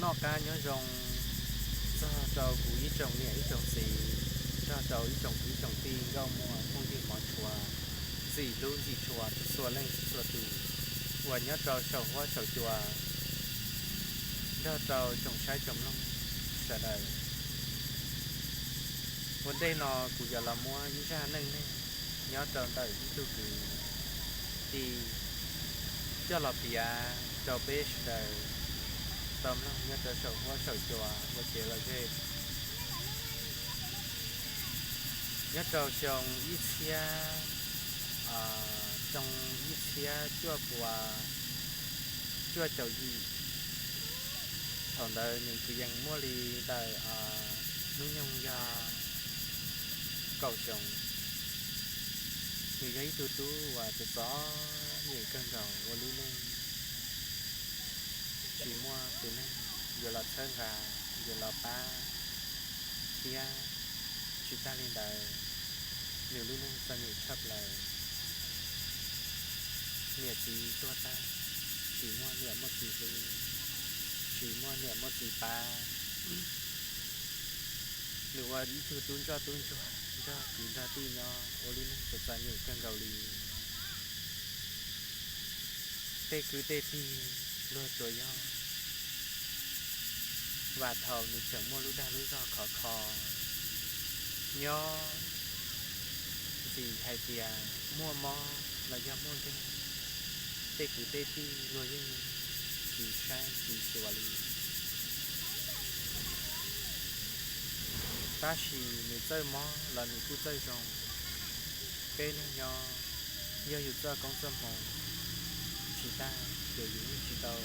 Noj qab nyob zoo txog rau kuv ib tsoom niam ib tsoom txiv, nrog rau ib tsoom kwv tsoom tij nkauj muam phooj ywg hmov tshua, txim hlub ntxim tshua txhua leej txhua tus uas nyob rau saum huab saum cua, nrog rau tsoom saib tsoom mloog sawv daws. Ua ntej no kuv yuav los muab ib zaj neej neeg nyob rau ntawm ib tug kwv tij coj los piav rau peb sawv daws tau mloog nyob rau saum huab saum cua ua kev lom zem. Nyob rau xyoo ib txhiab, xyoo ib txhiab cuaj puas cuaj caum yim, thaum ntawd nws kwv yees muaj li ntawm hnub nyoog yog kaum xyoo. Nws yog ib tug tub uas txom txom nyem kawg nkaus ua lub neej tsis muaj tus neeg yuav los txhawb nqa, yuav los pab, thiab tsis tag li ntawd, nws lub neej txom nyem tshaj plaws. Niam txiv tuag tag, tsis muaj niam muaj txiv hlub, tsis muaj niam muaj txiv pab. Nws ua ib tug tub ntsoj tub ntsuag nrog kwv nrog tij nyob ua lub neej txom txom nyem kawg nkaus li. Tej kwv tej tij luag tsuas yog vam thaum nws tseem muaj lub dag lub zog khov kho nyob, vim hais tias muaj mob los yog muaj nkeeg, tej kwv tej tij luag yeej tsis saib tsis xyuas li. Tab sis nws txawj mob los nws kuj txawj zoo. Peb neeg nyob, yog yus txoj koob txoj hmoo tsis tag ces yus yeej tsis tau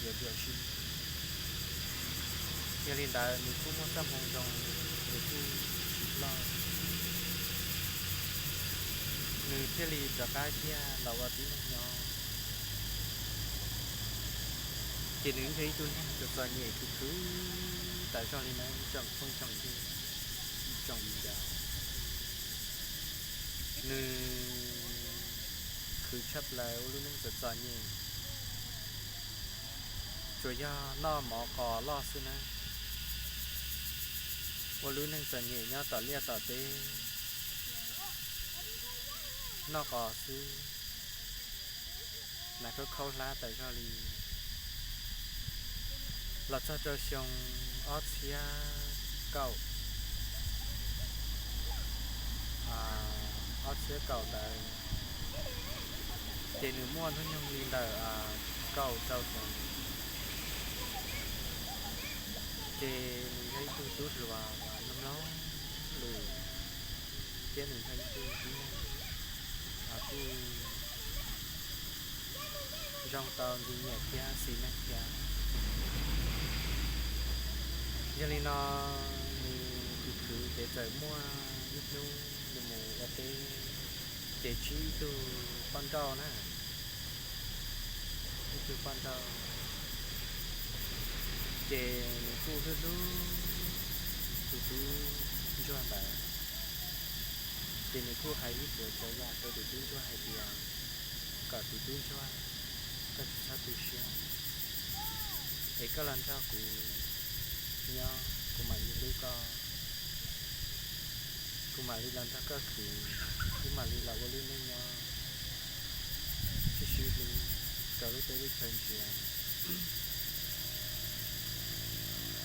yuav ruam siab. Yog li ntawd nws kuj muaj txoj hmoo zoo, nws kuj tsis ploj, nws thiaj li rov qab ciaj los ua tib neeg nyob. Ces nws yog ib tug neeg txom txom nyem khwv khwv tas zog li na ib tsoom phooj tsoom ywg, ib tsoom viv ncaus. Nws khwv tshaj plaws ua lub neej txom txom nyem, tsuas yog noj mov qos loj xwb na. Ua lub neej txom nyem nyob tom liaj tom teb, noj qos xwb, hnav khaub khaub hlab tas zog li. Los txog rau xyoo ob txhiab kaum, ob txhiab kaum ntawd, ces nws muaj hnub nyoog li ntawm kaum rau xyoo. Ces nws yog ib tug tub hluas uas mloog mloog lus, thiab nws yog ib tug tib neeg kuj zoo tau nti nyiam thiab xis neej thiab. Yog li no, nws khwv khwv ces txawm muaj ib hnub nws mus ua teb, ces ntsib ib tug poj nrauj na, ib tug poj nrauj, ces nws kuj hlub hlub tus tub ntsuag ntawd. Ces nws kuj hais ib puas tsav yam rau tus tub ntsuag hais tias, kom tus tub ntsuag, koj tsis txhob tu siab, es koj los nrog kuv nyob, kuv mam li hlub koj, kuv mam li los nrog koj khwv, wb mam li los ua lub neej nyob sib sib hlub rau lub teb lub chaw ntsia.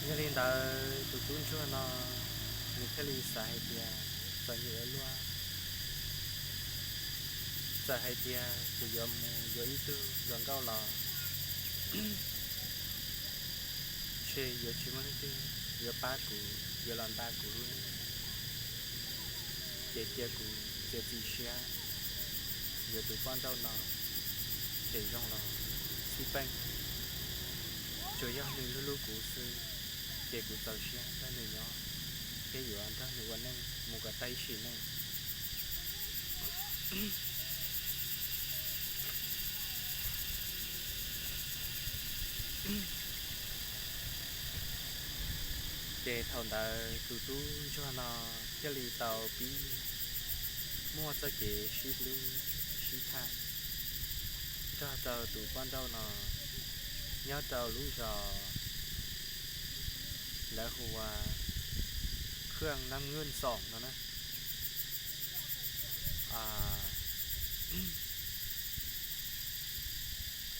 Yog li ntawd tus tub ntsuag no nws thiaj li xav hais tias txom nyem ua luaj, txawm hais tias kuv yuav mus yuav ib tug hluas nkauj los ntshe yuav tsis muaj leej twg yuav pab kuv, yuav los nta kuv lub neej, ces cia kuv txiav txim siab yuav tus poj nrauj no, ces zoo los xij peem, tsuas yog nws hlub hlub kuv xwb, ces kuv txaus siab nrog nws nyob, thiab yuav nrog nws ua neej mus kom tag ib sim neej. Ces thaum ntawd tus tub ntsuag no thiaj li tau pib muaj txoj kev sib hlub sib tham nrog rau tus poj nrauj no nyob rau lub zos lawv hu ua khwj nam nkwj xoom no na.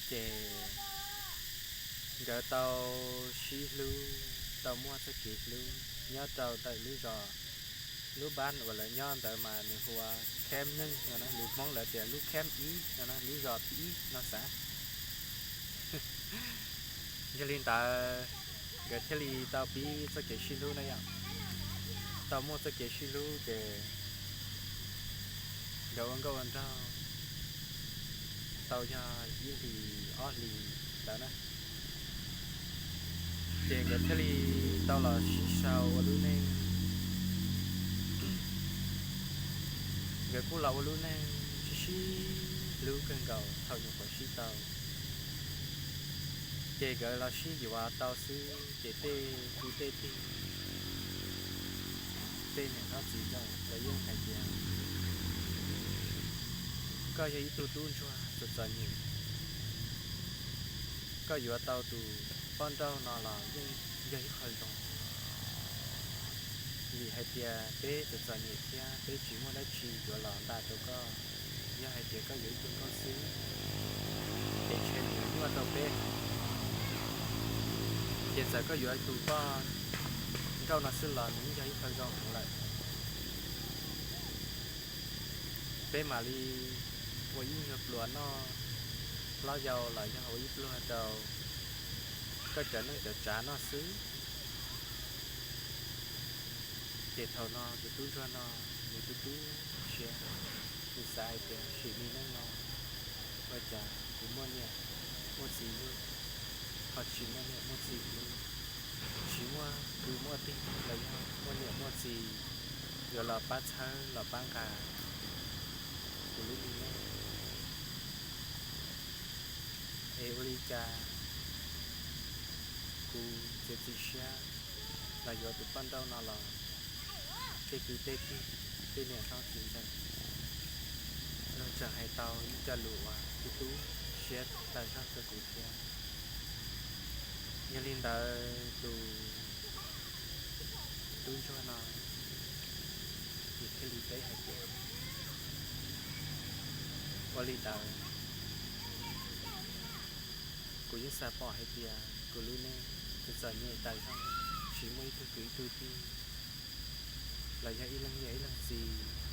Ces nkawd tau sib hlub, tau muaj txoj kev hlub nyob rau ntawm lub zos, lub npab uas lawv nyob ntawd mas nws hu ua Kheb Neej no na, lus Hmoob lawv tias lub Kheb Ib no na, lub zos thib ib no xav. Yog li ntawd, nkawd thiaj li tau pib txoj kev sib hlub na yom. Tau muaj txoj kev sib hlub ces nkawd ua nkauj ua nraug tau yog ib hlis ob hlis ntawd na, ces nkawd thiaj li tau los sib sau ua lub neej. Nkawd kuj los ua lub neej sib sib hlub kawg nkaus thaum nyuam qhuav sib tau. Ces nkawd los sib yuav tau xwb ces tej kwv tej tij, tej niam hlob txiv ntxawm lawv yeej hais tias koj yog ib tug tub ntsuag txom txom nyem, koj yuav tau tus poj nrauj no los yeej yog ib qho zoo, vim hais tias peb txom txom nyem thiab peb tsis muaj dab tsi yuav los nta rau koj. Yog hais tias koj yuav ib tug nkauj xwb ces ntshe nws yuav nyuaj rau peb, ces txawm koj yuav tus poj nrauj no xwb los nws yeej yog ib qho zoo heev lawm. Peb mam li ua ib nyuag pluas noj hlob yau los yog ua ib pluag rau koj cov neej cov tsav noj xwb. Ces thaum no tus tub ntsuag no nws tu tu siab, nws xav hais tias sim me neej no ua cas kuv muaj niam muaj txiv hlub, ho tsis muaj niam muaj txiv hlub, tsis muaj kwv muaj tij los yog muaj niam muaj txiv yuav los pab txhawb los pab nqa kuv lub me neej, es ua li cas kuv txiav txim siab los yuav tus poj nrauj no los tej kwv tej tij, tej niam hlob txiv ntxawm, luag tseem hais tau ib co lus uas tu tu siab tag zog rau kuv thiab. Yog li ntawd tus tub ntsuag no nws thiaj li teb hais tias, ua li ntawd, kuv yeej xav pom hais tias kuv lub neej txom txom nyem tas zog, tsis muaj ib tug kwv ib tug tij los yog ib leeg niam ib leeg txiv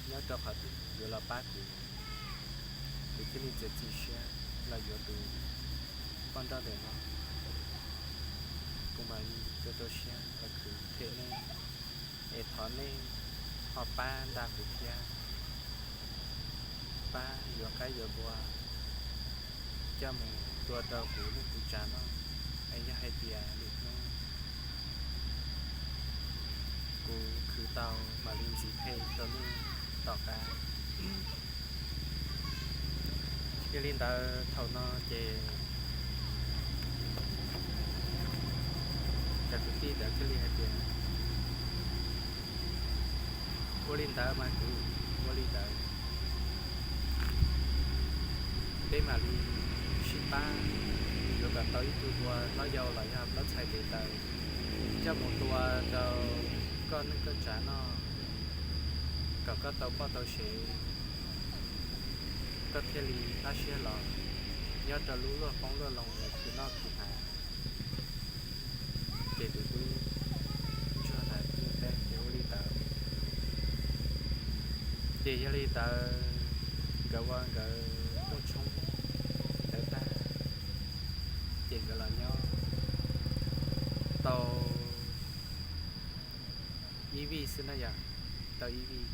nyob rau qhov twg yuav los pab kuv, kuv thiaj li txiav txim siab los yuav tus poj nrauj ntawm no. Kuv mam li rau rau siab los khwv them nej, es thov nej ho pab nta kuv thiab, pab yuav qaib yuav npua coj mus tua rau kuv neej kuv tsav noj, es yog hais tias lwm hnub kuv khwv tau mam li ntxiv them rau nej tom qab. Yog li ntawd thaum no ces cov kwv tij ntawd thiaj li hais tias, ua li ntawd mas kwv, ua li ntawd peb mam li sib pab yuav kom tau ib tug ua hlob yau los yog plaub txhais tes taw coj mus tua rau koj neej koj tsav noj, kom koj tau poj tau sev, koj thiaj li tab siab los nyob rau lub luaj poob luaj loo khwv noj khwv hnav. Ces tus tub ntsuag ntawd thiaj teb tias ua li ntawd. Ces yog li ntawd nkawd ua nkawd muaj tshoob ntawd tag, ces nkawd los nyob tau ib vij xwb na yom, tau ib vij,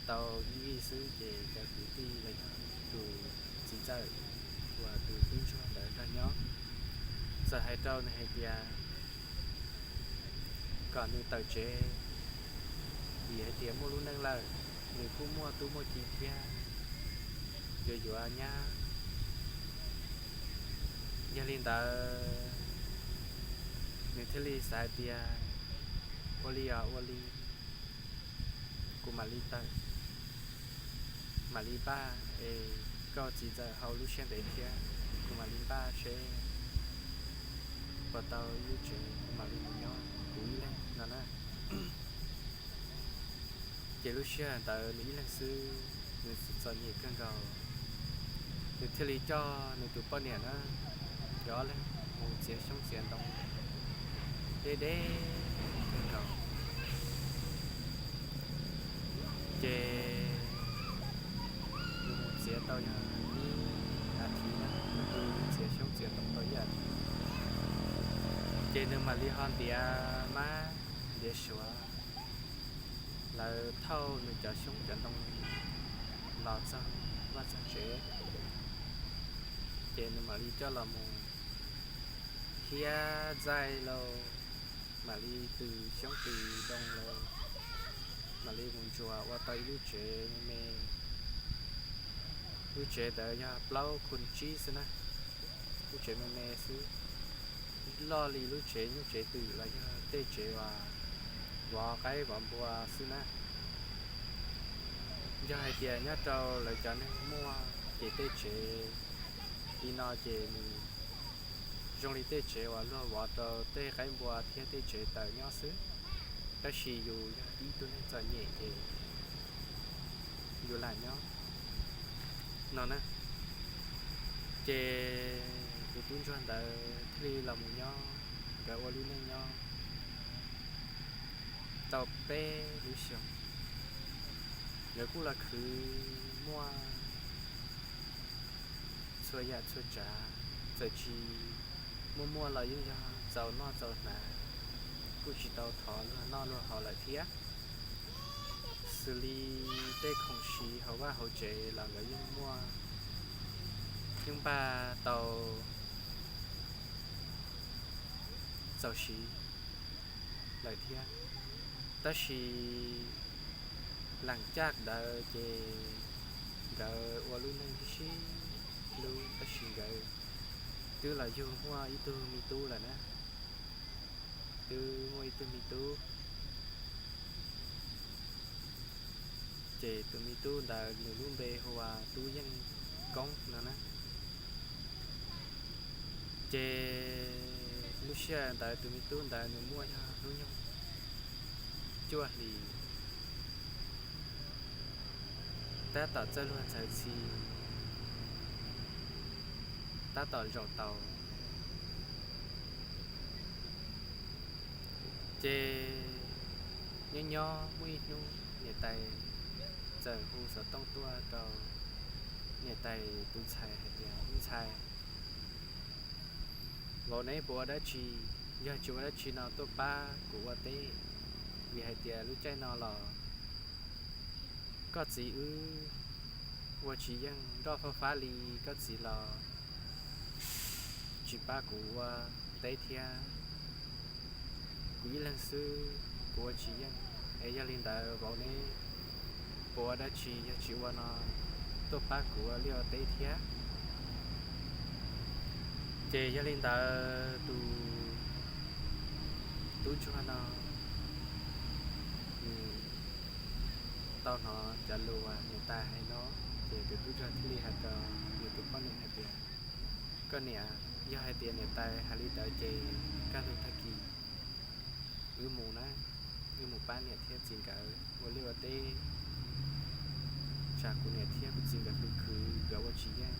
tau ib vij xwb ces cov kwv tij los yog tus txiv ntxawm uas tus tub ntsuag ntawd nrog nyob txawm hais rau nws hais tias kom nws tawm tsev, vim hais tias muaj lub neej lawm, nws kuj muaj tub muaj ki thiab, yuav yuav nyab. Yog li ntawd nws thiaj li xav hais tias ua li os ua li, kuv mam li tawm, mam li npaj es koj txiv ntxawm haus lub siab ntev thiab, kuv mam li npaj seb puas tau ib lub tsev kuv mam li mus nyob. ib leeg no na. Ces lub sij hawm ntawd nws ib leeg xwb, nws txom nyem kawg nkaus, nws thiaj li coj nws tus poj niam na, nkawd ob leeg mus txiav xyoob txiav ntoo deb deb kawg nkaus. Ces nws mus txiav tau yog ib as thiv na, nws txiav xyoob txiav ntoo tau ib as thiv, ces nws mam li ho ntiav mab ntiav suav, lawv thauj nws cov xyoob cov ntoo los txog vaj txog tsev, ces nws mam li coj los mus hiab ntxaij lauj, mam li tws xyoob tws ntoo lauj, mam li mus ntsuas ua tau ib lub tsev me me. Lub tsev ntawd yog plaub khu tsib xwb na, lub tsev me me xwb, loj li lub tsev nyuj tsev twm los yog tej tsev uas vov qaib vov npua xwb na. Yog hais tias nyob rau lawv cov neeg muaj ces tej tsev li no ces nws zoo li tej tsev uas luag vov rau tej qaib npua thiab tej tsev taws nyob xwb. Tab sis yus yog ib tug neeg txom nyem ces yus lam nyob no na. Ces tus tub ntsuag ntawd thiaj li los mus nyob, nkawd ua lub neej nyob tau peb lub xyoo, nkawd kuj los khwv muaj txhua yam txhua tsav, txawm tsis muaj muaj los yeej yog txaus noj txaus hnav, kuj tsis tau thov luag noj luag haus lawm thiab. Xws li tej khoom siv hauv vaj hauv tsev los nkawd yeej muaj, yeej npaj tau txaus siv lawm thiab. Tab sis lam caj ntawd ces nkawd ua lub neej sib hlub, tab sis nkawd twb los yug muaj ib tug me tub lawm na, twb muaj ib tug me tub. Ces tus me tub ntawd nws lub npe hu ua Tub Yeej Koob no na. Ces lub sij hawm ntawd tus me tub ntawd nws muaj yog hnub nyoog cuaj hlis, tab tom txawj luag ntxhawv txhi, tab tom zaum taus. Ces nyob nyob muaj ib hnub niam tais txawm hu xov tooj tuaj rau niam tais tus ntxhais hais tias, Ntxhais, vauv neb puas ua dab tsi? Yog tsis ua dab tsi no tuaj pab kuv ua teb, vim hais tias lub caij no los koj txiv wb ua tsis yeej, nroj fab fab li, koj txiv los tsis pab kuv ua teb thiab. Kuv ib leeg xwb kuv ua tsis yeej, es yog li ntawd vauv neb puas ua dab tsi, yog tsis ua no tuaj pab kuv ua liaj ua teb thiab. Ces yog li ntawd tus tub ntsuag no nws tau hnov cov lus uas niam tais hais no, ces tus tub ntsuag thiaj li hais rau nws tus poj niam hais tias, Koj niam, yog hais tias niam tais hais li ntawd ces kaj ntug tag kis wb mus na, wb mus pab niam thiab txiv nkawd ua liaj ua teb, tsam kuv niam thiab kuv txiv nkawd khwv khwv nkawd ua tsis yeej,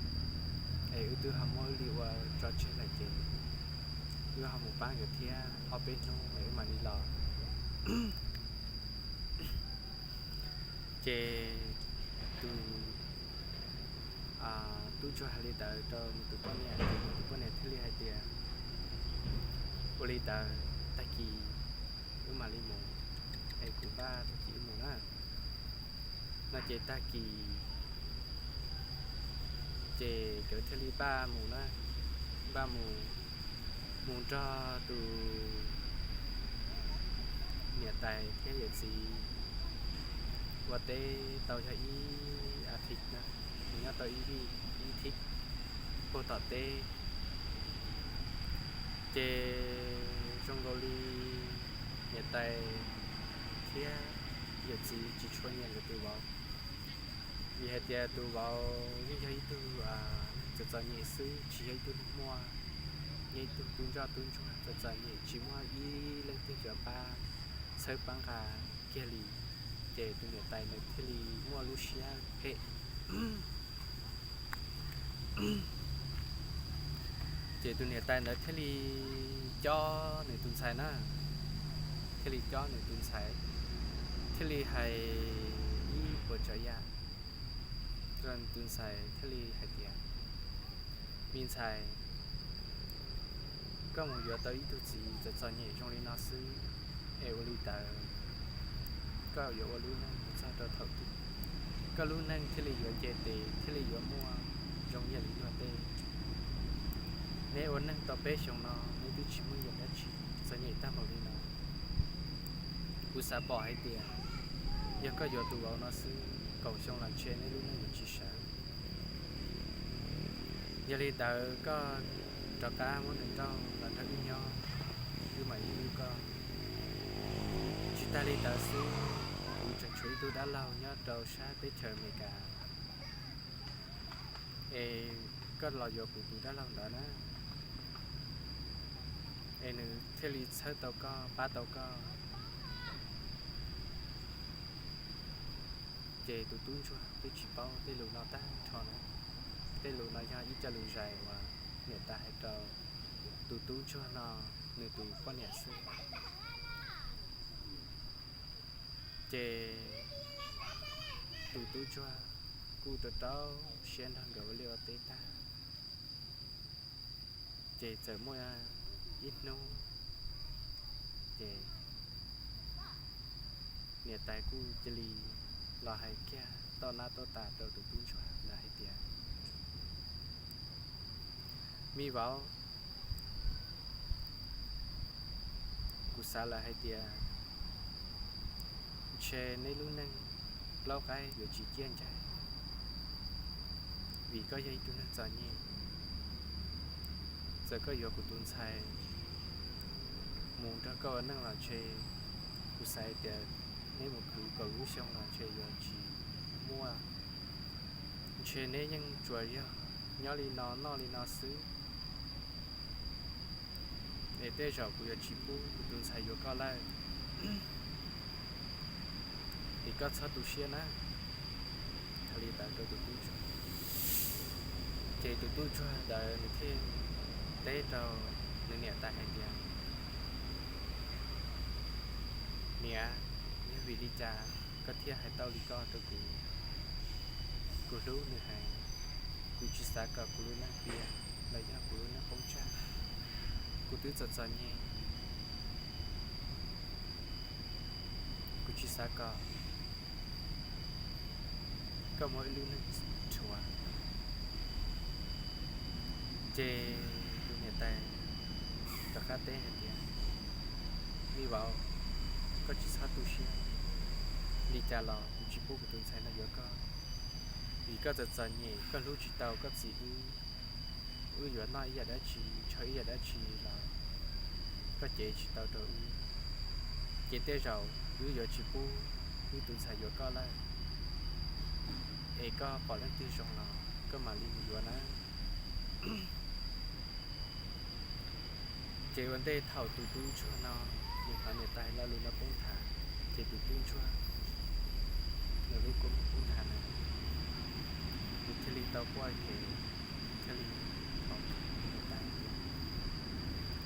es wb twb ho muab wb li ua tso tseg lawm ces wb ho mus pab nkawd thiab ob peb hnub es wb mam li los. Ces tus tub ntsuag hais li ntawd rau nws tus poj niam, ces nws tus poj niam thiaj li hais tias, Ua li ntawd tag kis wb mam li mus, es kuv npaj tag kis wb mus na. No ces tag kis ces nkawd thiaj li npaj mus na, npaj mus, mus nrog tus niam tais thiab yawm txiv ua teb tau yog ib as thiv na, mus nyob tau ib vij ib thib puag tom teb. Ces zoo nkaus li niam tais thiab yawm txiv tsis tshua nyiam nkawd tus vauv, vim hais tias tus vauv yeej yog ib tug neeg txom txom nyem xwb, tsis yog ib tug neeg muaj ib tug tub ntsoj tub ntsuag txom txom nyem tsis muaj ib leej twg yuav pab txhawb pab nqa kiag li, ces tus niam tais ntawd thiaj li muaj lub siab phem. Ces tus niam tais ntawd thiaj li cob nws tus ntxhais na, thiaj li cob nws tus ntxhais, thiaj li hais ib puas tsav yam rau nws tus ntxhais thiaj li hais tias, me ntxhais, koj mus yuav tau ib tug txiv txom txom nyem zoo li no xwb, es ua li ntawd koj yuav ua lub neej mus txog rau thaum twg? Koj lub neej thiaj li yuav nce tes thiaj li yuav muaj zoo yam li luag tej. Neb ua neej tau peb xyoos no neb twb tsis muaj yam dab tsi, txom nyem tag npaum li no. Kuv xav pom hais tias yog koj yuav tus vauv no xwb, kaum xyoo los ntshe neb lub neej yuav tsis sawv. Yog li ntawd koj rov qab muab nws nrauj los nrog wb nyob, wb mam li hlub koj. Tsis tag li ntawd xwb, kuv tseem tshuav ib tug dab laug nyob rau sab teb chaws Amelikas, es koj los yuav kuv tus dab laug ntawd na, es nws thiaj li txhawb tau koj, pab tau koj. Ces tus tub ntsuag twb tsis paub tej lus no tag nrho na. Tej lus no yog ib co lus zais uas niam tais hais rau tus tub ntsuag no nws tus poj niam xwb. Ces tus tub ntsuag kuj rau rau siab nrog nkawd ua liaj ua teb tag, ces txawm muaj ib hnub, ces niam tais kuj cia li los hais kiag toj nab toj tas rau tus tub ntsuag ntawd hais tias, me vauv, kuv xav lawm hais tias ntshe neb lub neej plaub qaib yuav tsis ciaj ncaig, vim koj yog ib tug neeg txom nyem. Txawm koj yuav kuv tus ntxhais mus nrog koj ua neej los ntshe kuv xav hais tias neb mus khwv kaum lub xyoo los ntshe yuav tsis muaj. Ntshe neb yeej tsuas yog nyob li no noj li no xwb, es tej zaum kuv yuav tsis pub kuv tus ntxhais yuav koj lawm. Es koj txhob tu siab na. Hais li ntawd rau tus tub ntsuag, ces tus tub ntsuag ntawd nws thiaj teb rau nws niam tais hais tias, niam, yog vim li cas koj thiaj hais tau li ko rau kuv? Kuv hlub nws heev, kuv tsis xav kom kuv lub neej tiag los yog kuv lub neej poob tsag. Kuv twb txom txom nyem, kuv tsis xav kom koj muaj ib lub neej rhuav. Ces tus niam tais rov qab teb hais tias, me vauv, koj tsis txhob tu siab, li cas los kuv tsis pub kuv tus ntxhais no yuav koj, vim koj txom txom nyem, koj hlub tsis tau koj txiv wb. Wb yuav noj ib yam dab tsi, ntshaw ib yam dab tsi los koj cev tsis tau rau wb, ces tej zaum wb yuav tsis pub wb tus ntxhais yuav koj lawm. Es koj pom leej twg zoo los koj mam li mus yuav na. Ces ua ntej thaum tus tub ntsuag no nws hnov niam tais lo lus no poob nthav, ces tus tub ntsuag nws lub kua muag poob nthav na, nws thiaj li tau quaj ces thiaj li thov niam tais tias,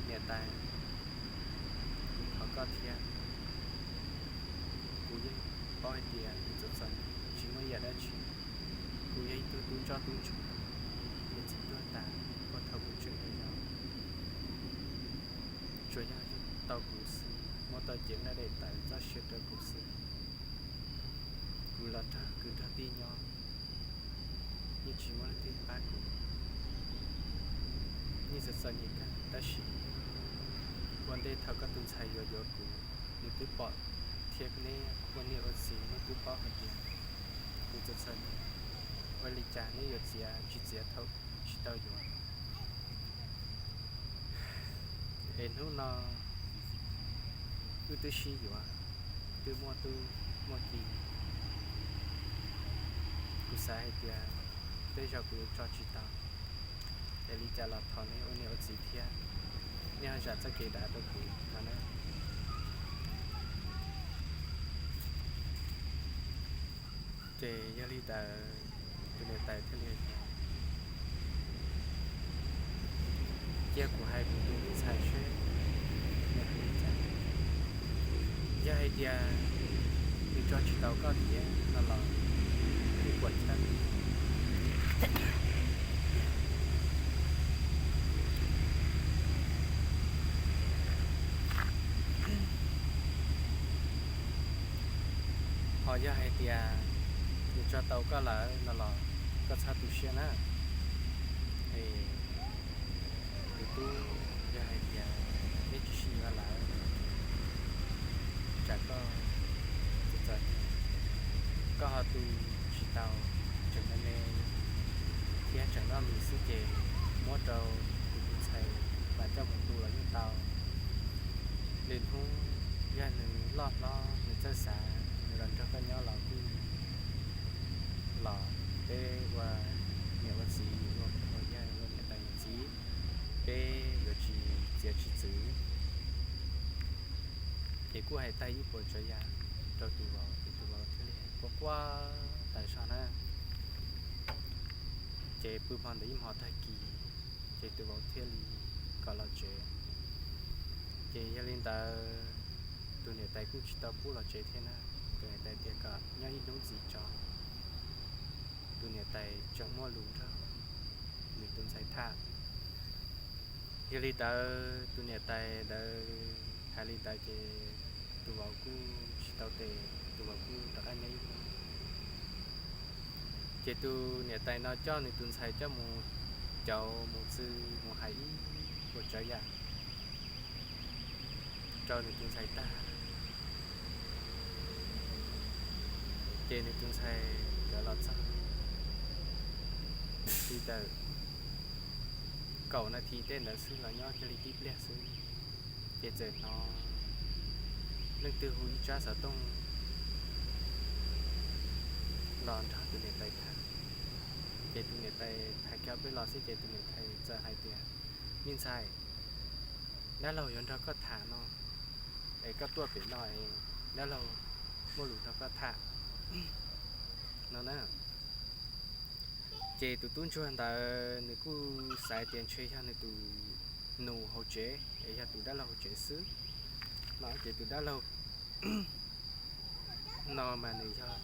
niam tais, kuv thov koj thiab. Kuv yeej paub hais tias kuv txom txom nyem tsis muaj ib yam dab tsi. Kuv yog ib tug tub ntsoj tub ntsuag, niam txiv tuag tas puag thaum kuv tseem me los, tsuas yog yug tau kuv xwb, muab tau cev nqaij daim tawv txoj sia rau kuv xwb. Kuv los nrog kwv nrog tij nyob, yeej tsis muaj leej twg pab kuv, yeej txom txom nyem kawg. Tab sis ua ntej thaum koj tus ntxhais yuav yuav kuv, nws twb pom thiab neb ua niam ua txiv neb twb paub hais tias kuv txom txom nyem, ua li cas neb yuav txiav tsis txiav thaum tsis tau yuav. Es hnub no wb twb sib yuav, twb muaj tub muaj ki, kuv xav hais tias tej zaum kuv yuav tso tsis tau. Es li cas los thov neb ua niam ua txiv thiab, zam txoj kev dav rau kuv no na. Ces yog li ntawd, tus niam tais thiaj li tias, cia kuv hais kuv tus me ntxhais seb nws hais li cas. Yog hais tias nws tso tsis tau koj thiab no los kuv puas chawj. Ho yog hais tias nws tso tau koj lawm no los koj txhob tu siab na. Es tus tub, yog hais tias neb tsis sib yuav lawm, tsam koj txawm, koj ho tu tsis tau, tseem me me thiab tseem noj mis xwb ces muab rau tus ntxhais mas coj mus tu los yeej tau. Lwm hnub yog nws loj hlob nws txawj xav nws los nrog koj nyob los kuj los, peb ua niam ua txiv, ua yawg ua niam tais niam txiv, peb yuav tsis txiav tsis txwv. Ces kuj hais tag ib puas tsav yam rau tus vauv, ces tus vauv thiaj li quaj quaj tas zog na. Ces pw hmo ntawd ib hmo tag kis, ces tus vauv thiaj li kom los tsev. Ces yog li ntawd, tus niam tais kuj tsis tau pub los tsev thiab na. Tus niam tais tias kom nyob ib hnub ntxiv tso, tus niam tais tseem muaj lus nrog nws tus ntxhais tham. Yog li ntawd tus niam tais ntawd hais li ntawd ces tus vauv kuj tsis tau tes, tus vauv kuj rov qab nyob ib hnub. Ces tus niam tais no coj nws tus ntxhais coj mus cauv mus txw mus hais ib puas tsav yam rau nws tus ntxhais tag, ces nws tus ntxhais nkawd los txog li ntawm kaum nas this tej ntawd xwb los nyob kiag li tib pliag xwb, ces txawm hnov leej twg hu ib tsab xov tooj los nrog tus niam tais tham. Ces tus niam tais tham kiag peb los xwb ces tus niam tais txawm hais tias, me ntxhais, dab laug yuav nrog koj tham no, es koj tuaj pem no es dab laug muaj lus nrog koj tham no na. Ces tus tub ntsuag ntawd nws kuj xav tias ntshe yog nws tus nus hauv tsev es yog tus dab laug hauv tsev xwb no. Ces tus dab laug no mas nws yog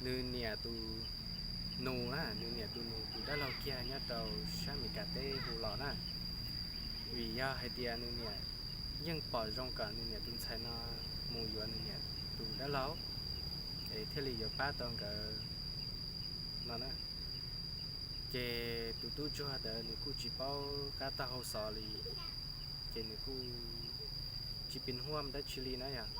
nws niam tus nus na, nws niam tus nus tus dab laug kiag nyob rau sab Amelikas teb hu los na. Vim yog hais tias nws niam yeej pom zoo kom nws niam tus ntxhais no mus yuav nws niam tus dab laug, es thiaj li yuav pab tau nkawd no na. Ces tus tub ntsuag ntawd nws kuj tsis paub qab taub hau xov li, ces nws kuj tsis pib huam dab tsi li na yom.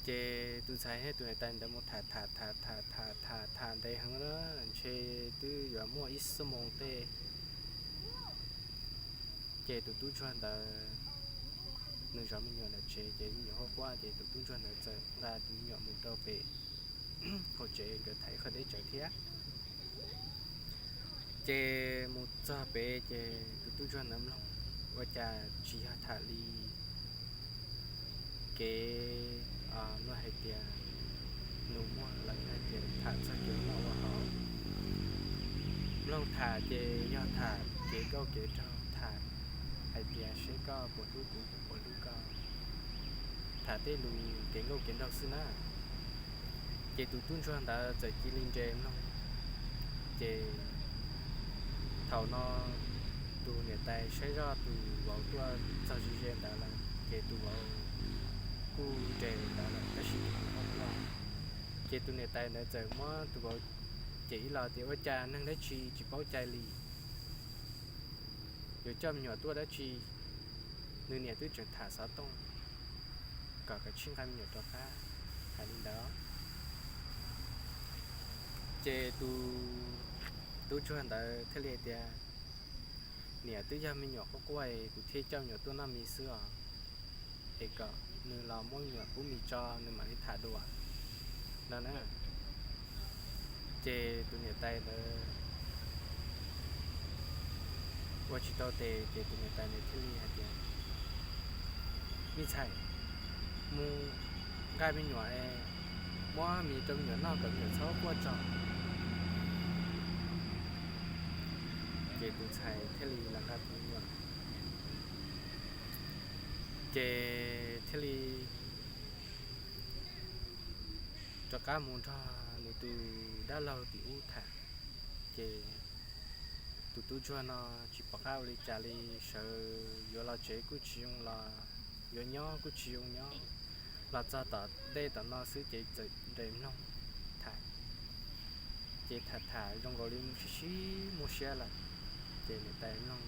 Ces tus ntxhais thiab tus niam tais ntawd mus tham tham tham tham tham tham ntev heev na, ntshe twb yuav muaj ib xuab moos tej. Ces tus tub ntsuag ntawd nws zov me nyuam ntawm tsev, ces me nyuam quaj quaj, ces tus tub ntsuag ntawd txawm nqa tus me nyuam mus rau pem hauv tsev nkawd thaiv qhov deb tsawv thiab. Ces mus txog pem ces tus tub ntsuag ntawd mloog ua cas tsis yog tham li kev luag hais tias nus muag los yog hais tias tham txog kev noj ua haus. Mloog tham ces yog tham kev nkauj kev nraug, tham hais tias seb koj puas hlub kuv kuv puas hlub koj, tham tej lus kev nkauj kev nraug xwb na. Ces tus tub ntsuag ntawd txawm cia li nres mloog. Ces thaum no tus niam tais saib zoj tus vauv tuaj txog ze ze ntawd lawm ces tus vauv kuj nres ntawd lawm tab sis tus vauv quaj. Ces tus niam tais ntawd txawm muab tus vauv cem ib los tias ua cas neeg dab tsi tsis paub cai li, yuav coj me nyuam tuaj dab tsi, nws niam twb tseem tham xov tooj kom kav tsij nqa me nyuam rov qab, hais li ntawd. Ces tus tub ntsuag ntawd thiaj li hais tias, niam, twb yog me nyuam quaj quaj es kuv thiaj coj me nyuam tuaj noj mis xwb os, es kom nws los muab me nyuam pub mis tso nws mam li tham dua no na. Ces tus niam tais ntawd ua tsis tau tes ces tus niam tais ntawd thiaj li hais tias, Me ntxhais, mus nqa me nyuam es muab mis rau me nyuam noj kom me nyuam txhob quaj tso. Ces tus ntxhais thiaj li los nqa tus me nyuam, ces thiaj li rov qab mus nrog nws tus dab laug tim ub tham. Ces tus tub ntsuag no tsis pom qab ua li cas li, sawv yuav los tsev kuj tsis zoo los, yuav nyob kuj tsis zoo nyob. Los txog tom ntej tom no xwb ces txawm nres mloog tham. Ces tham tham zoo nkaus li mus sib sib muaj siab lawm, ces niam tais mloog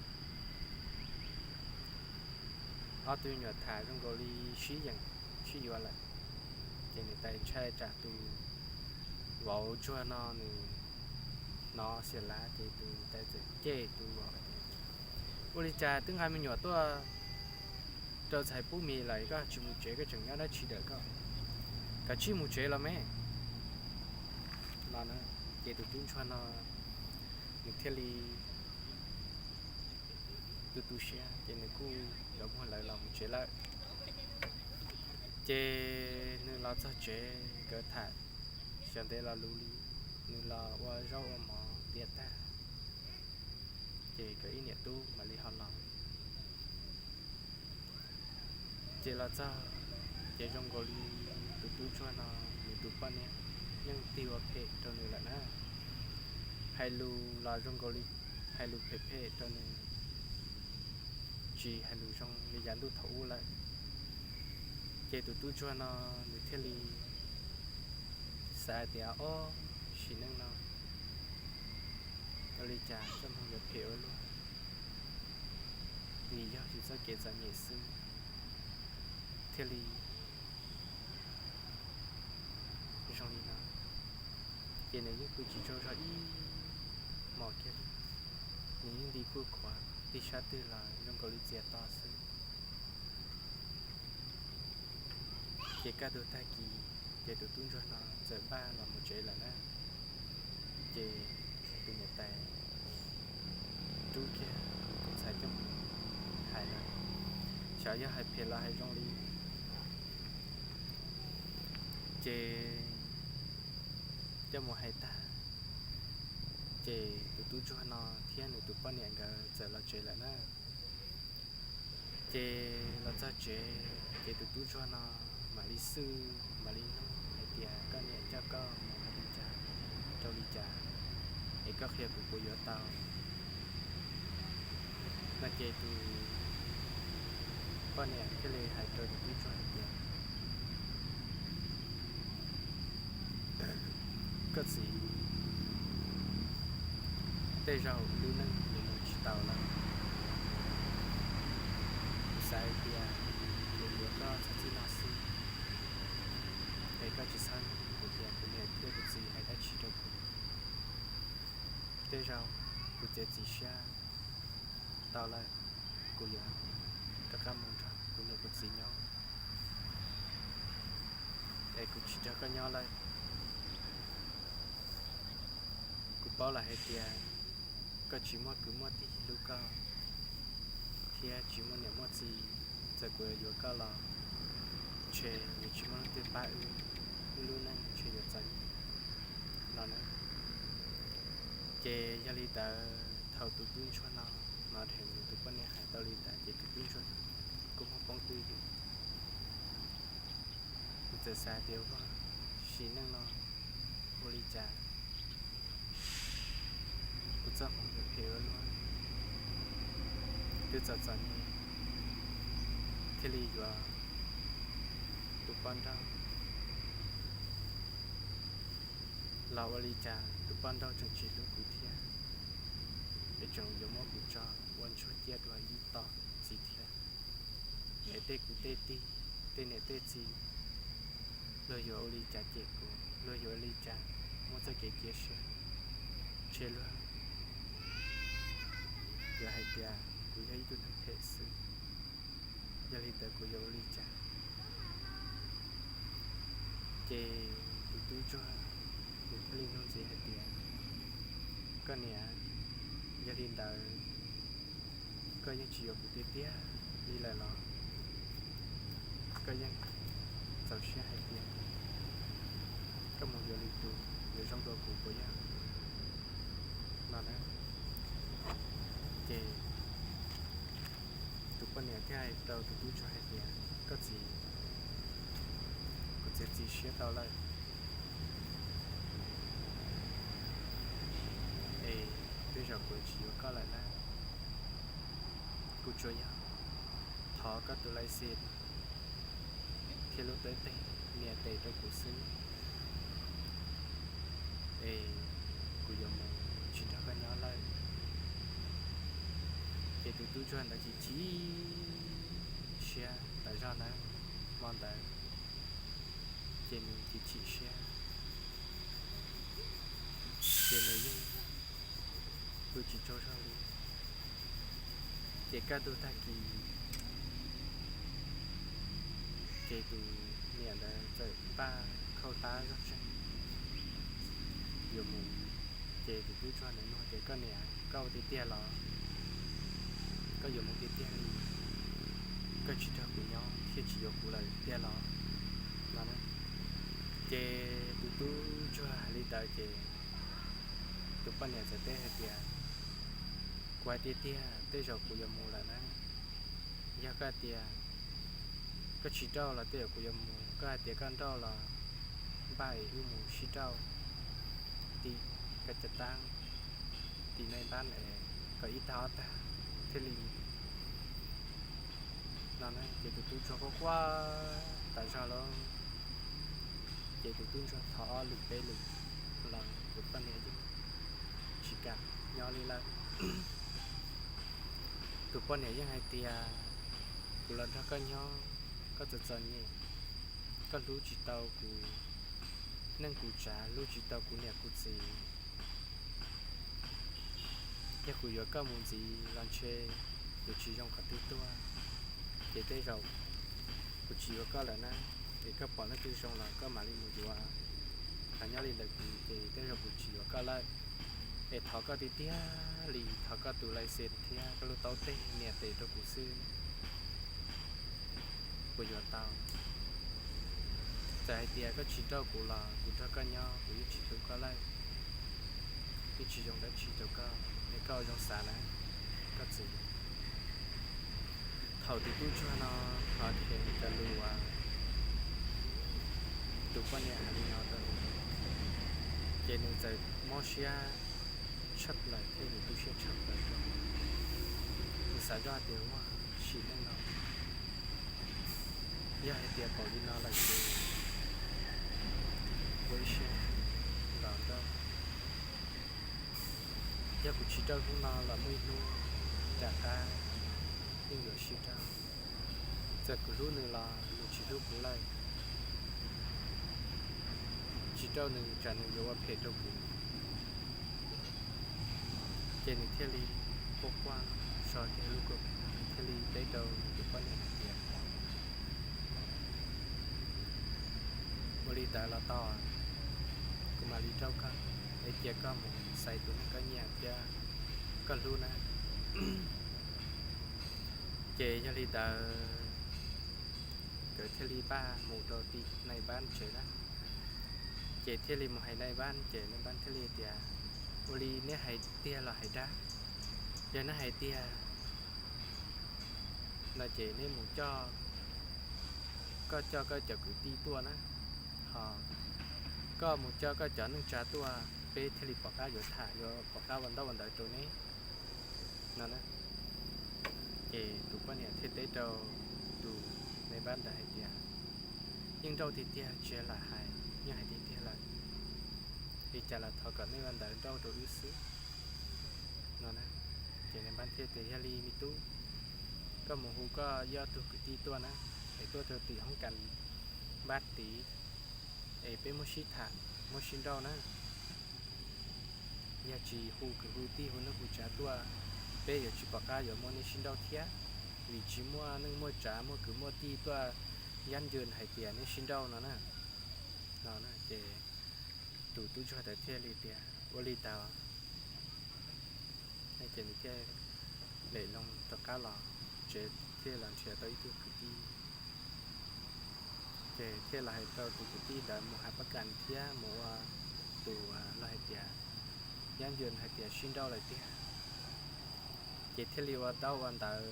ob tug me nyuam tham zoo nkaus li sib yeem sib yuav lawm. Ces niam tais ntshai tsam tus vauv ntsuag no nws hnov xiam lav, ces tus niam tais txawm cem tus vauv tias, ua li cas twb nqa me nyuam tuaj rau ntxhais pub mis lawm koj tsis mus tsev, koj tseem nyob dab tsi lawm koj? Kav tsij mus tsev los me. No ces tus tub ntsuag no nws thiaj li tu tu siab, ces nws kuj yuav muag lawv los mus tsev lawm. Ces nws los txog tsev, nkawd tham xyov ntev los luv li, nws los ua zaub ua mov tiav tag, ces nkawd ib niam tub mam li ho los. Ces los txog, ces zoo nkaus li tus tub ntsuag no nws tus poj niam yeej tig ua phem rau nws lawm na. Hais lus los zoo nkaus li hais lus phem phem rau nws, tsis hais lus zoo li yav ntuj thaum ub lawm. Ces tus tub ntsuag no nws thiaj li xav tias, ob, sim neej no ua li cas txoj hmoo yuav phem ua luaj, vim yog yus txoj kev txom nyem xwb thiaj li zoo li no. Ces nws yeej pw tsis tsaug zog ib hmos kiag li, nws yeej nti kuj khuav, tig sab twg los zoo nkaus li txias to xwb. Ces kaj ntug tag kis, ces tus tub ntsuag no txawm npaj los mus tsev lawm na. Ces tus niam tais rub kiag tus ntxhais coj mus hais lawm, xyov yog hais phem los hais zoo li. Ces coj mus hais tag, ces tus tub ntsuag no thiab nws tus poj niam nkawd txawm los tsev lawm na. Ces los txog tsev, ces tus tub ntsuag no mam li xwj mam li nug hais tias, koj niam coj koj mus hais li cas rau li cas es koj qhia kuv puas yuav tau? No ces tus poj niam thiaj li hais rau tus tub ntsuag hais tias, koj txiv, tej zaum lub neej yuav mus tsis tau lawm. Kuv xav hais tias kuv yuav koj txog txij no xwb, es koj tsis txhob nug kuv tias kuv niam thiab kuv txiv hais dab tsi rau kuv. Tej zaum kuv txiav txim siab tau lawm, kuv yuav rov qab mus nrog kuv niam kuv txiv nyob, es kuv tsis nrog koj nyob lawm. Kuv paub lawm hais tias koj tsis muaj kwv muaj tij hlub koj, thiab tsis muaj niam muaj txiv, txawm kuv yuav yuav koj los ntshe yuav tsis muaj leej twg pab wb, wb lub neej ntshe yuav txom nyem no na. Ces yog li ntawd thaum tus tub ntsuag no hnov dheev nws tus poj niam hais tau li ntawd ces tus tub ntsuag kuj muaj poob twj ywm. Nws txawm xav tias, ua, sim neej no ua li cas kuv txoj hmoov yuav phem ua luaj, twb txom txom nyem thiaj li yuav tus poj nrauj, los ua li cas tus poj nrauj tseem tsis hlub kuv thiab, es tseem yuav muab kuv tso ua ntsuag ciaj dua ib tom ntxiv thiab. Es tej kuv tej tij, tej niam tej txiv, luag yuav ua li cas cem kuv, luag yuav ua li cas muab txoj kev cia siab, ntshe luag yuav hais tias kuv yog ib tug neeg phem xwb. Yog li ntawd kuv yuav ua li cas? Ces tus tub ntsuag nws thiaj li nug ntxiv hais tias, koj niam, yog li ntawd koj yeej tsis yuav kuv tiag tiag li lawm los? Koj yeej txaus siab hais tias koj mus yuav lwm tus yuav zoo dua kuv puas yog? No na. Ces tus poj niam thiaj hais rau tus tub ntsuag hais tias, koj txiv, kuv txiav txim siab tau lawm, es tej zaum kuv tsis yuav koj lawm na. Kuv tsuas yog thov koj tus lais xis thiab lub tawb teg nias tes rau kuv xwb, es kuv yuav mus tsis nrog koj nyob lawm. Ces tus tub ntsuag ntawd chim chim siab tas zog na, hmo ntawd ces nws chim chim siab, ces nws yeej pw tsis tsaug zog li. Ces kaj ntug tag kis, ces tus niam ntawd txawm npaj khau hlab zog tsees yuav mus. Ces tus tub ntsuag ntawd nug tias, koj niam, koj ua tiag tiag los? Koj yuav mus tiag tiag li? Koj tsis nrog kuv nyob thiab tsis yuav kuv lawm tiag los? No na. Ces tus tub ntsuag hais li ntawd ces tus poj niam txawm teb hais tias, kuv hais tiag tiag, tej zaum kuv yuav mus lawm na. Yog koj hais tias koj tsis nrauj los tej zaum kuv yuav mus, koj hais tias koj nrauj los npaj es wb mus sib nrauj tim koj cov taab, tim naj npab es kom ib tag ob tag thiaj li. No na ces tus tub ntsuag quaj quaj tas zog lauj. Ces tus tub ntsuag thov ob lwm peb lwm los tus poj niam yeej tsis kam nyob li lawm. Tus poj niam yeej hais tias, kuv los nrog koj nyob, koj txom txom nyem, koj hlub tsis tau kuv neej kuv tsav, hlub tsis tau kuv niam kuv txiv. Yog kuv yuav koj mus ntxiv los ntshe yuav tsis zoo qhov twg tuaj. Ces tej zaum kuv tsis yuav koj lawm na, es koj pom leej twg zoo los koj mam li mus yuav. Ho nyob li ntawd kuv ces tej zaum kuv tsis yuav koj lawm. Es thov koj tiag tiag li, thov koj tus lais xis thiab koj lub taub teg nias tes rau kuv xwb, kuv yuav tau. Txawm hais tias koj tsis nrauj kuv los kuv nrog koj nyob kuv yeej tsis hlub koj lawm, yeej tsis zoo dab tsi rau koj, es koj ua zoo xav na koj txiv. Thaum tus tub ntsuag no hnov dheev cov lus uas tus poj niam hais li no rau nws, ces nws txawm mob siab tshaj plaws thiab nws tu siab tshaj plaws rau. Nws xav zoj tias, ua, sim neej no yog hais tias pom li no lawm ces ua ib siab los nrauj. Yog kuv tsis nrauj hnub no los muaj ib hnub rov qab yeej yuav sib nrauj. Txawm kuv hlub nws los nws tsis hlub kuv lawm. Tsis nrauj nws tsam nws yuav ua phem rau kuv. Ces nws thiaj li quaj quaj so kiag lub kua muag, nws thiaj li teb rau nws tus poj niam hais tias, ua li ntawd los tau, kuv mam li nrauj koj, es cia koj mus xaiv tus neeg koj nyiam thiab koj hlub na. Ces yog li ntawd, nkawd thiaj li npaj mus rau tim nais npab tsev na. Ces thiaj li mus hais nais npab, ces nais npab thiaj li tias, ua li neb hais tiag los hais dag? Yog neb hais tiag no ces neb mus coj, koj coj koj cov kwv tij tuaj na, ho koj mus coj koj cov neej tsa tuaj, peb thiaj li pom qab yuav tham, yuav pom qab ua ntaub ua ntawv rau neb no na. Ces tus poj niam thiaj teb rau tus nais npab ntawd hais tias, yeej nrauj tiag tiag tsis lam hais, yeej hais tiag tiag lawm, li cas los thov kom nej ua ntawv nrauj rau wb xwb no na. Ces nais npab thiaj tias, yog li me tub, koj mus hu koj ib ob tug kwv tij tuaj na, es tuaj rau tim hoob kas npab tid, es peb muab sib tham, muab sib nrauj na. Yog tsis hu kwv hu tij hu neej hu tsav tuaj, peb yuav tsis pom qab yuav muab neb sib nrauj thiab, vim tsis muaj neej muaj tsav muaj kwv muaj tij tuaj yab ncws hais tias neb sib nrauj no na. No ces tus tub ntsuag ntawd thiaj li tias, ua li ntawd. Ces nws thiaj lem loo rov qab los tsev, thiaj los nrhiav tau ib tug kwv tij, Ces thiaj los hais rau tus kwv tij ntawd mus hais pab kas thiab mus ua tus, los hais tias, nyob ncua hais tias sib nrauj lawm tiag. Ces thiaj li ua ntaub ua ntawv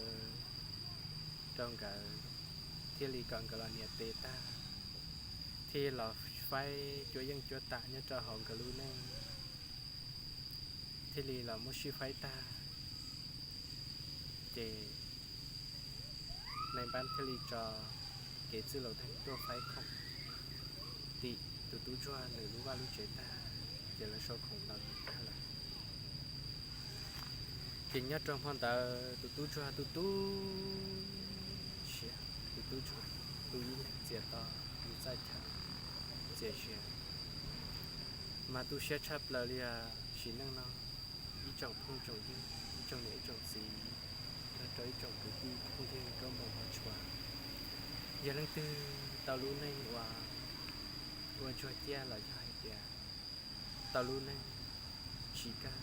rau nkawd, thiaj li kom nkawd los nias tes tag, thiaj los faib cuab yeej cuab tam nyob rau hauv nkawd lub neej, thiaj li los muab sib faib tag. Ces nai npab thiaj li tso kev txwj laus teeg tuaj faib khoom tim tus tub ntsuag nws lub vaj lub tsev tag, ces lawv sau khoom los tag lawm. Ces nyob rau hmo ntawd tus tub ntsuag tu tu siab, tus tub ntsuag tu ib leeg txias to, nws txawj chaw txias zias, mas tu siab tshaj plaws li os. Sim neej no ib tsoom phooj tsoom ywg, ib tsoom niam ib tsoom txiv, nrog rau ib tsoom kwv tij phooj ywg nkauj muam hmov tshua, yog leej twg tau lub neej uas ua ntsuag ciaj los yog hais tias tau lub neej tsis kaj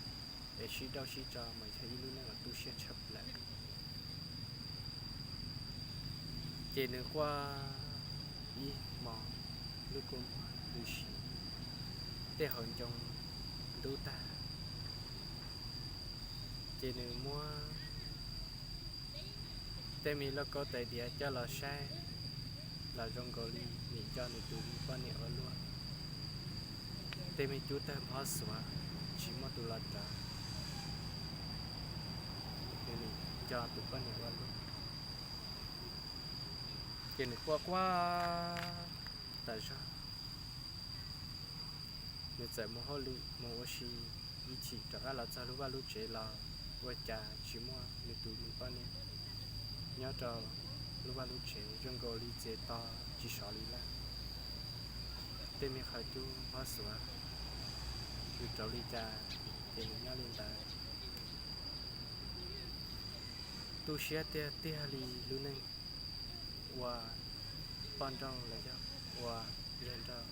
es sib dauj sib tso mas yog ib lub neej uas tu siab tshaj plaws. Ces nws quaj ib hmo, lub kua muag tu siab, tej hauv ncoo ntub tag. Ces nws muab tej me lauj kaub tais diav coj los saib los zoo nkaus li nim nco nws tus me poj niam ua luaj. Tej me cub tawg nphob xuav tsis muaj tus los rawv, nws nim nco tus poj niam ua luaj. Ces nws quaj quaj tas zog, nws txawm mus hauj lwm mus ua si ib chim rov qab los txog lub vaj lub tsev los ua cas tsis muaj nws tus me poj niam nyob rau lub vaj lub tsev, zoo nkaus li txias to tsis sov li lawm. Tej me qhov cub nphob xuav, nws rauv li cas ces nws nyob li ntawd. Tu siab tiag tiag li lub neej ua poj nrauj los yog ua yawg nrauj.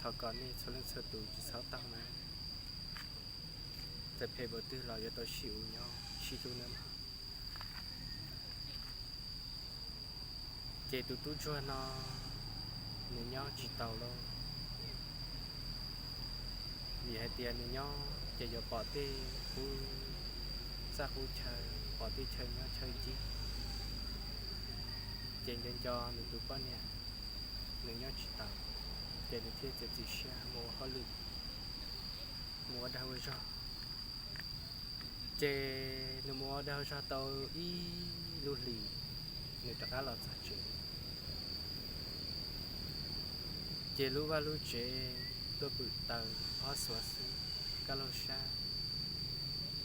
Thov kom nej txhua leej txhua tus tsis txhob taug na, txawm phem npaum twg los yuav tau sib uv nyob sib hlub nawb mog. Ces tus tub ntsuag no nws nyob tsis tau lauj, vim hais tias nws nyob ces yuav pom tej qub txaj qub chaw, pom tej chaw nyob chaw ncig, ces nco nco nws tus poj niam, nws nyob tsis tau, ces nws thiaj txiav txim siab mus ua hauj lwm, mus ua dag ua zog. Ces nws mus ua dag ua zog tau ib lub hlis, nws rov qab los txog tsev. Ces lub vaj lub tsev tuaj pwm taws nphob xuav xwb, kaj laug sab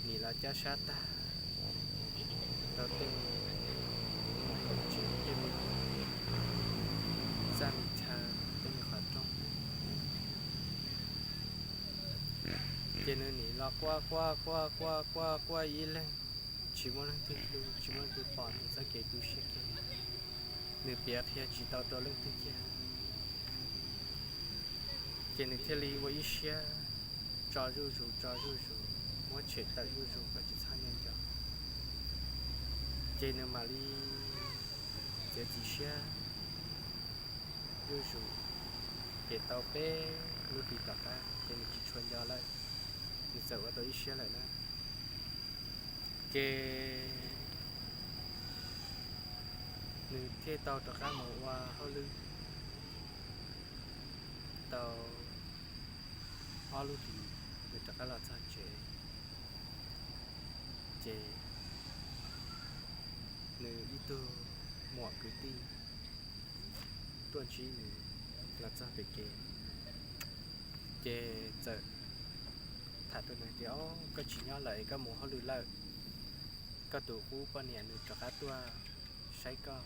nim los cab sab tag rau tej me qhov tsev, tej me txaj me chaw, tej me qhov rooj. Ces nws nim los quaj quaj quaj quaj quaj quaj ib leeg, tsis muaj leej twg hlub, tsis muaj leej twg pom nws txoj kev tu siab kiag li. Nws piav qhia tsis tau rau leej twg kiag. Ces nws thiaj li ua ib siab tso zuj zus tso zuj zus, muab tshem tawm zuj zus kom tsis txhob nco nco. Ces nws mam li txiav txim siab zuj zus. Ces tau peb lub hlis tom qab ces nws tsis tshua nco lawm, nws txawm ua tau ib siab lawm na. Ces nws thiaj tau rov qab mus ua hauj lwm tau ob lub hlis, nws rov qab los txog tsev. Ces nws ib tug muam kwv tij tuaj ntsib nws los txog pem kev, ces txawm tham rau nws tias, Au, koj tsis nyob lawm es koj mus hauj lwm lawm. Koj tus qub poj niam nws rov qab tuaj saib koj,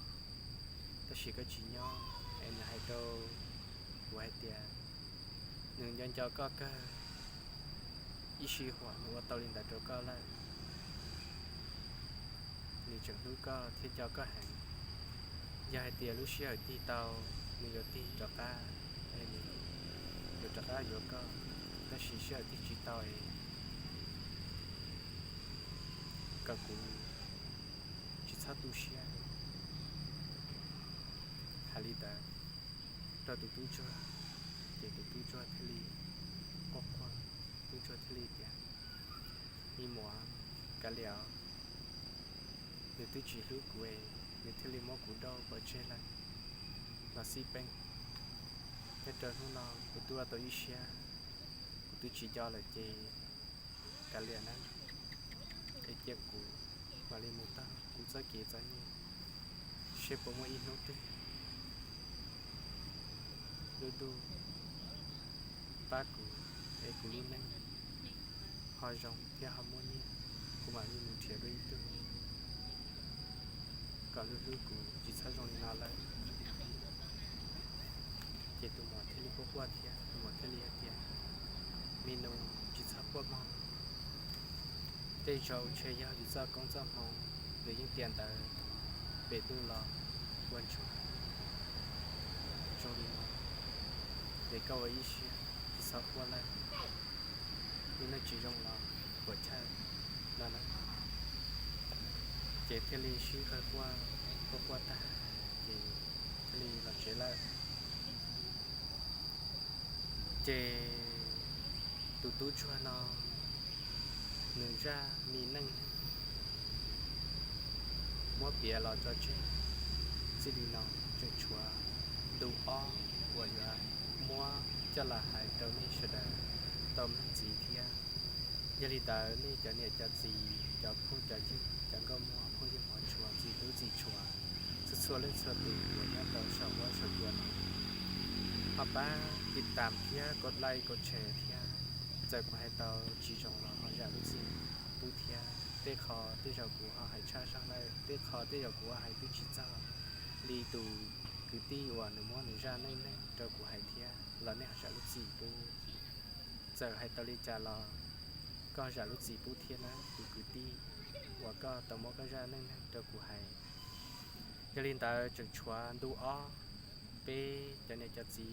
tab sis koj tsis nyob es nws hais rau kuv hais tias nws nco nco koj kawg, ib sij huam nws ua tau li ntawd rau koj lawm. Nws tseem hlub koj thiab nco koj heev. Yog hais tias lub sij hawm tig tau, nws yuav tig rov qab, es nws yuav rov qab yuav koj, tab sis sij hawm tig tsis tau es kom kuv tsis txhob tu siab. Hais li ntawd rau tus tub ntsuag, ces tus tub ntsuag thiaj li quaj quaj, tub ntsuag thiaj li tias, Me muam, kav liam, nws twb tsis hlub kuv es nws thiaj li muab kuv dauj pov tseg lawm los xij peem. Nyob rau hnub no kuv twb ua tau ib siab, kuv twb tsis nco lawm ces kav liam nawb, es cia kuv mam li mus taug kuv txoj kev txom nyem, seb puas muaj ib hnub twg lub ntuj pab kuv es kuv lub neej ho zoo thiab ho muaj nyiaj, kuv mam li mus nrhiav dua ib tug kom hlub hlub kuv, tsis txhob zoo li no lawm. Ces tus muam thiaj li quaj quaj thiab, tus muam thiaj li hais tias, Me nus, tsis txhob quaj mog, tej zaum ntshe yog yus txoj koob txoj hmoov, nws yeej tiam ntawd pem ntuj los ua ntsuag zoo li no, es koj ua ib siab tsis txhob quaj lawm, lub neej tsis zoo los puam chawj no na. Ces thiaj li sib qawg quaj, quaj quaj tag, ces thiaj li los tsev lawm. Ces tus tub ntsuag no nws zaj me neej neeg muab piav los tso tseg txij li no, tseem tshuav ntu ob uas yuav muab coj los hais rau nej sawv daws tau mloog ntxiv thiab. Yog li ntawd nej cov niam cov txiv, cov phooj cov ywg, cov nkauj muam phooj ywg hmov tshua, txiv hlub txiv tshua, txhua txhua leej txhua tus uas nyob rau saum huab saum cua no, ho pab tiv tam thiab kov like kov share thiab. Txawm kuv hais tau tsis zoo los ho zam lub txim pub thiab. Tej qho tej zaum kuv ho hais tshaj zog lawm, tej qho tej zaum kuv ho hais twb tsis txog li tus kwv tij uas nws muab nws zaj neej neeg rau kuv hais thiab los nej ho zam lub txim pub. Txawm hais tau li cas los koj zam lub txim pub thiab na tus kwv tij uas koj tau muab koj zaj neej neeg rau kuv hais. Yog li ntawd tseem tshuav ntu ob, peb cov niam cov txiv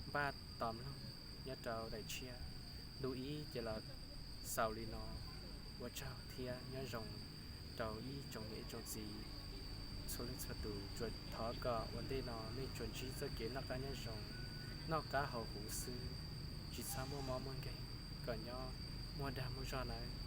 npaj tos mloog nyob rau daim tshiab. Ntu ib ces los xaus li no. Ua tsaug thiab nyob zoo rau ib tsoom niam ib tsoom txiv txhua leej txhua tus. Tsuas thov kom ua ntej no nej tsuas ntsib txoj kev noj qab nyob zoo, noj qab haus huv xwb, tsis txhob muaj mob muaj nkeeg, kom nyob muaj dag muaj zog nawb.